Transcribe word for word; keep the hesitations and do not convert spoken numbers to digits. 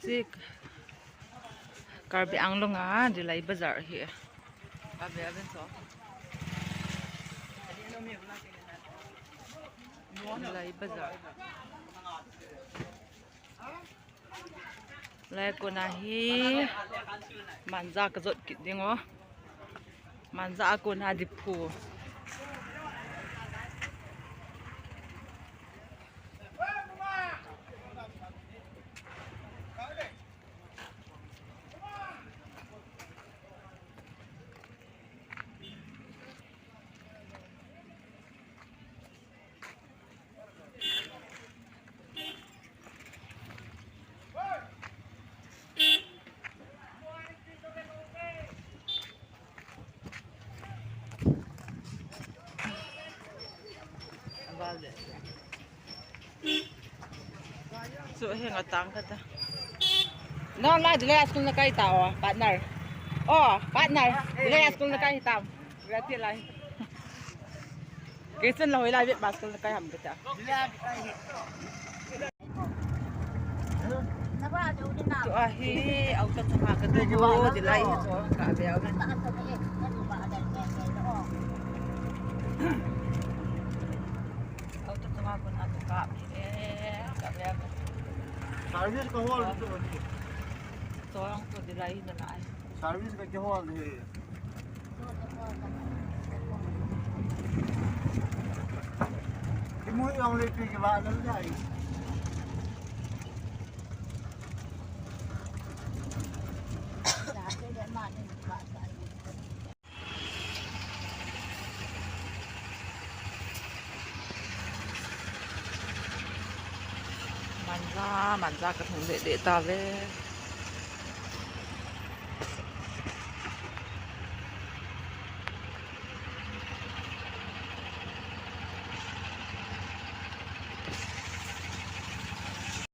Sik. Karbi Anglong a Dillai Bazar hi. Abe abe so. Dillai Bazar. Lai kona hi manja kajot kit ding o. Manja a kona diphu. Chu heng a tang khat a. Nang lai Dillai school na kai ta o, partner. O, partner. Dillai school na kai tam. Rati lai. Kei chun la hoi lai vet ba school na kai ham kata. Tua hi auto chunga katu Dillai hi chu ka ve. Auto chunga kona tu ka ve. Service ka hol tu. Chuang tu Dillai na lai. Service ka kihol hi. Kimu jong le pi kiva lal jai. Manja, manja ka thung de de ta ve.